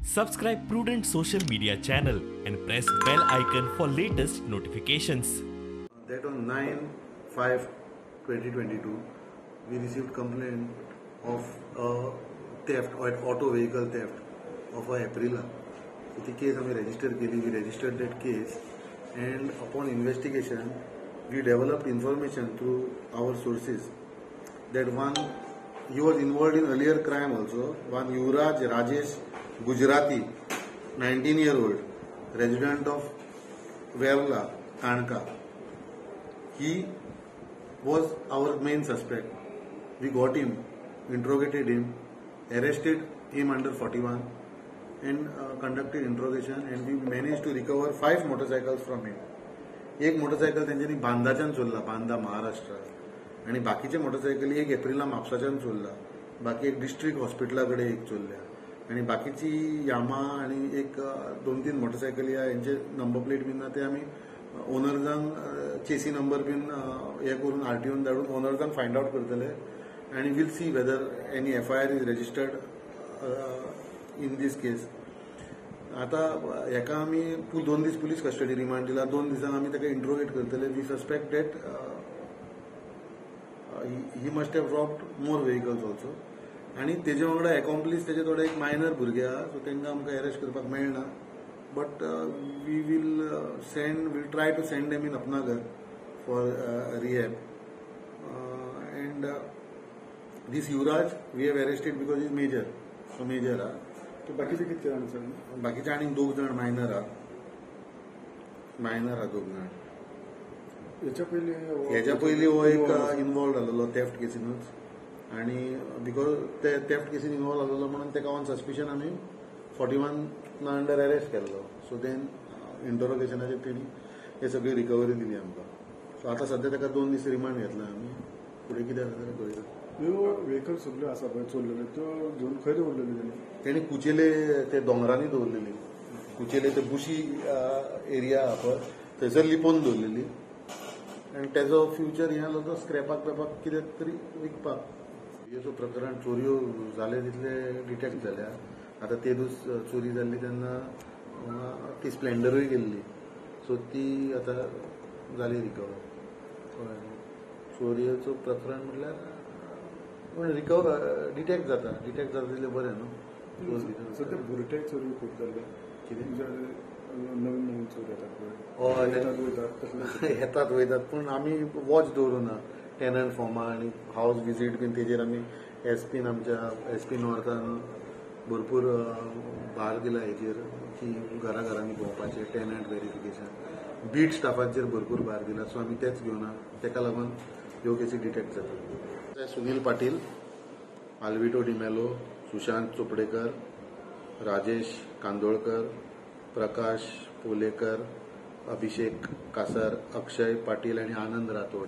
Subscribe Prudent Social Media channel and press bell icon for latest notifications. That on 9/5/2022 we received complaint of a theft or auto vehicle theft of a Aprilia. So the case we registered केली. We registered that case and upon investigation we developed information through our sources that one, he was involved in earlier crime also, one Yuvraj Rajesh Gujarati, 19-year-old resident of Verla, Kanka. He was our main suspect. We got him, interrogated him, arrested him under 41 and conducted interrogation, and we managed to recover 5 motorcycles from him. एक motorcycle तेंच्यांनी बांदाच्यान चोरला, बांदा महाराष्ट्र, आनी बाकीचे मोटरसायकली एक Aprilia म्हापसाच्यान चोरला, बाकी एक district हॉस्पिटला कडेन एक चोरल्या, आनी बाकीची यामा आनी एक 2-3 मोटरसायकली हेंचे नंबर प्लेट बीन ना, ते आमी ओनर्सांक चेसी नंबर बीन हे करून आरटीओन धाडून ओनर्सांक फायंड आवट करतले आनी we'll see whether any FIR is registered in this case. आतां हेका आमी 2 दीस पुलीस कस्टडी रिमांड दिला, 2 दिसांक आमी ताका इंट्रोगेट करतले. We suspect that he must have robbed more vehicles also, आनी तेजे वांगडा एकॉम्प्लीस तेजे थोडे एक मायनर भुरगे आहा, सो तांकां आमकां अरेस्ट करपाक मेळना, but we will send, will try to send them in Apna Ghar for rehab. And this Yuvraj we have arrested because is major, so major आहा. बाकीचे कितके जाण आसा? बाकीचे आनीक 2 जाण मायनर आहा, मायनर आहा 2 जाण. हेच्या पयलीं हो एक इनवॉल्व जाल्लो थेफ्ट केसीनूच, आनी because ते थेफ्ट केसीन इनवॉल्व जाल्लो म्हणून ताका ऑन सस्पिशन आमी 41 अंडर अरेस्ट केल्लो. सो then इंटरोगेशनाचेर तेणी हे सगळी रिकवरी दिली आमकां. सो आतां सद्या ताका 2 दीस रिमांड घेतला आमी, फुडें कितें जाता जाल्यार पळयता. ह्यो व्हेकल सगल्यो आसा पळय चोरलेल्यो, त्यो घेवन खंय दवरलेल्यो तेणी? तेणी कुचेले ते दोंगरांनी दवरलेली, कुचेले ते बुशी एरिया आहा पळय थंयसर लिपोवन दवरलेली, आनी तेजो फ्युचर हें आसलो तो स्क्रॅपाक पेपाक कितें तरी विकपाक. चोरयेचो प्रकरण चोरयो जाले तितले डिटेक्ट जाल्या. आतां ते दीस चोरी जाल्ली तेन्ना ती स्प्लेंडरूय गेल्ली, सो ती आतां जाली रिकवर. कळ्ळें न्हू? चोरयेचो प्रकरण म्हटल्यार पूण रिकवर डिटेक्ट जाता, डिटेक्ट जाता तितलें बरें न्हू. सद्या बुरटे चोरी खूब जाल्ले, कितें नवीन नवीन चोरी येतात पळय, हय येतात वयतात, पूण आमी वॉच दवरूना टेनंट फॉर्मा आनी हावज विजीट बीन तेजेर आमी एसपीन, आमच्या एसपी नॉर्थान भरपूर भार दिला हेजेर की घरा घरांनी भोंवपाचें, टेनंट वेरिफिकेशन, बीट स्टाफाचेर भरपूर भार दिला. सो आमी तेच घेवना, तेका लागून ह्यो केसी डिटेक्ट जाता. सुनील पाटील, आल्विटो डिमेलो, सुशांत चोपडेकर, राजेश कांदोळकर, प्रकाश पोलेकर, अभिषेक कासर, अक्षय पाटील आनी आनंद राठोड.